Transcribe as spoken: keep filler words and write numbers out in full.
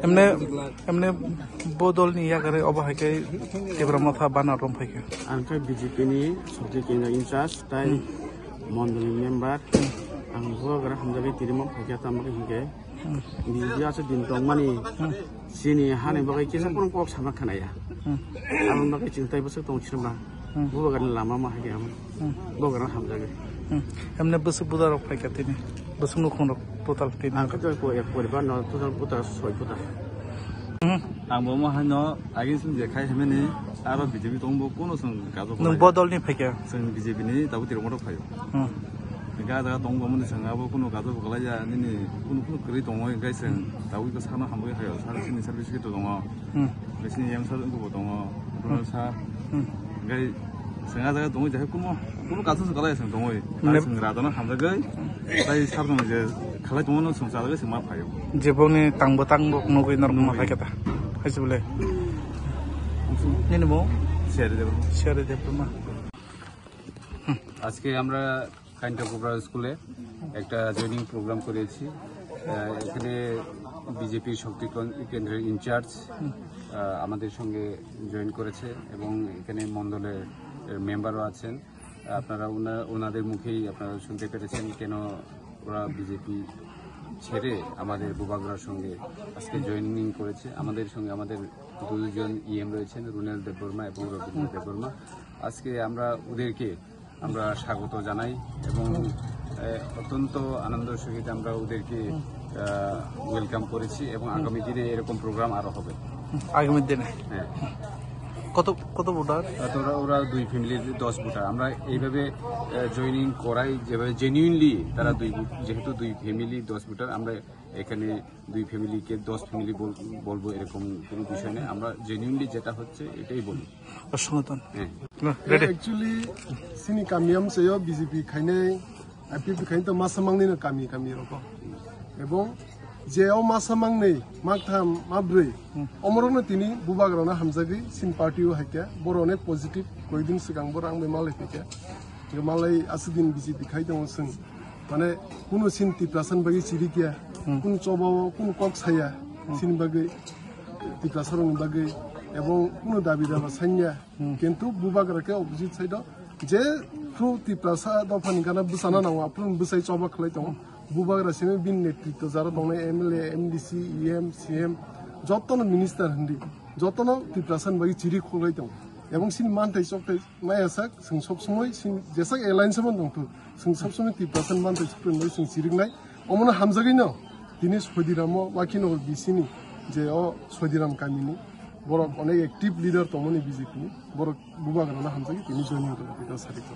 Emne, emne bodol ni yagare obo hai khe Tipra Motha banner rom phai khe. Ang khe B J P ni Shakti Kendra in charge tai mondoli member. Ang bo gra hamjagwi tirimo phai khe tamo khe hinkhe. B J P aswk din tongmani chini hani bagwi kisa phano kok sama khanaya. Aboni bagwi chwng tai bwswk tong sima. Bubagrani lama ma hai khe amo. Bubagrano hamjagwi. Emne bwswk buda rok phai kha tini. Bwswk nukhung rok total tini. Ang khe poribar no total buda soi buda. Ang bo mo haino agin sum je khai hemeni aro B J P tong bo kuno song gajo. Nwng bodol ni phai kha? Song B J P ni tabu tirmo rok phaio. Ga da tong bo muni song abo kuno gajo bo galai ya nini kuno kuno kwrwi tongo, hingkai song tabu ko sano hambai hayo, sano sini service khe tongo. Bisi yam sar wngkhe bo tongo, Donald sar. Hingkai sengha jaga tongo, jahai kumo, kumo kaisa se kalai seng tongoi. Nep- Seng radona hamjagoi, tai sar tong je khalai tongo, no seng chalai seng ma phaio. Jeboni tangbo tangbo nugui norok ma phai kata. Haisi bole. Nini mo? Seri debo. Seri debo ma. আজকে আমরা কাইন্টাকোবরা স্কুলে একটা joining programme করেছি। আহ, এখানে বিজেপি শক্তি কন-, কেন্দ্রের ইনচার্জ, আহ, আমাদের সঙ্গে জয়েন করেছে এবং এখানে মণ্ডলের মেম্বারও আছেন। আপনারা ওনা-, ওনাদের মুখেই আপনারা শুনতে পেরেছেন কেন ওরা বিজেপি ছেড়ে আমাদের বুবাগ্রার সঙ্গে আজকে জয়েনিং করেছে। আমাদের সঙ্গে আমাদের দুজন ইএম রয়েছেন, রুনেল দেববর্মা এবং রবীন্দ্র দেববর্মা। আজকে আমরা ওদেরকে আমরা স্বাগত জানাই এবং, এ, অত্যন্ত আনন্দ সহিত আমরা ওদেরকে, আহ, ওয়েলকাম করেছি এবং আগামী দিনে এরকম প্রোগ্রাম আরো হবে। আগামী দিনে? হ্যাঁ। কত, কত ভোটার? আহ, তো ওরা, ওরা দুই ফ্যামিলির দশ ভোটার। আমরা এইভাবে, আহ, জয়েনিং করাই, যেভাবে জেনুইনলি তারা দুই ভোট, যেহেতু দুই ফ্যামিলি দশ ভোটার, আমরা এখানে দুই ফ্যামিলিকে দশ ফ্যামিলি বল-, বলবো, এরকম কোনো বিষয় নেই। আমরা জেনুইনলি যেটা হচ্ছে, এটাই বলি। অসংগঠন। হ্যাঁ। না, ready. Actually, sini kami amchaio B J P khainai, I P F T khainai to masa mangnai no kami, kami roko. Ebong je o masa mangnai, maktham, mabrwi, omorokno tini bubagrano hamjagwi sini party o haikha, boro onek positive, koidin swkang boro ang bai malai phaikha. Malai aswk din B J P khai tongo chwng. Mane, kunu sin Tiprasa ni bagwi chirikya, kunu choba o, kunu kok saya, sin bagwi, Tiprasa rokni bagwi, ebong kunu dabi daba sanya. Kintu bubagra khe opposite side o, je through Tiprasa dopha ni gana bwsana nango, aphuru bwsai choba khlai tongo. Bubagra simi bini netritwo jara tongnai M L A, M D C, E M, C M, jotono minister hindi, jotono Tiprasa ni bagwi chiri khlai tongo. Ebong sini manthai chokthai maya sak, chwng sob somoi sini jesak alliance man tongthu. Chwng sob somoi Tiprasa ni manthai chukprembai chwng chiriknai. Omono hamjagwino tini Sodiram o Wakinogo B C ni je o Sodiram kamini borok onek active leader tongmani B J P ni borok bubagrano hamjagwi tini joining rwna phaikha sari khe.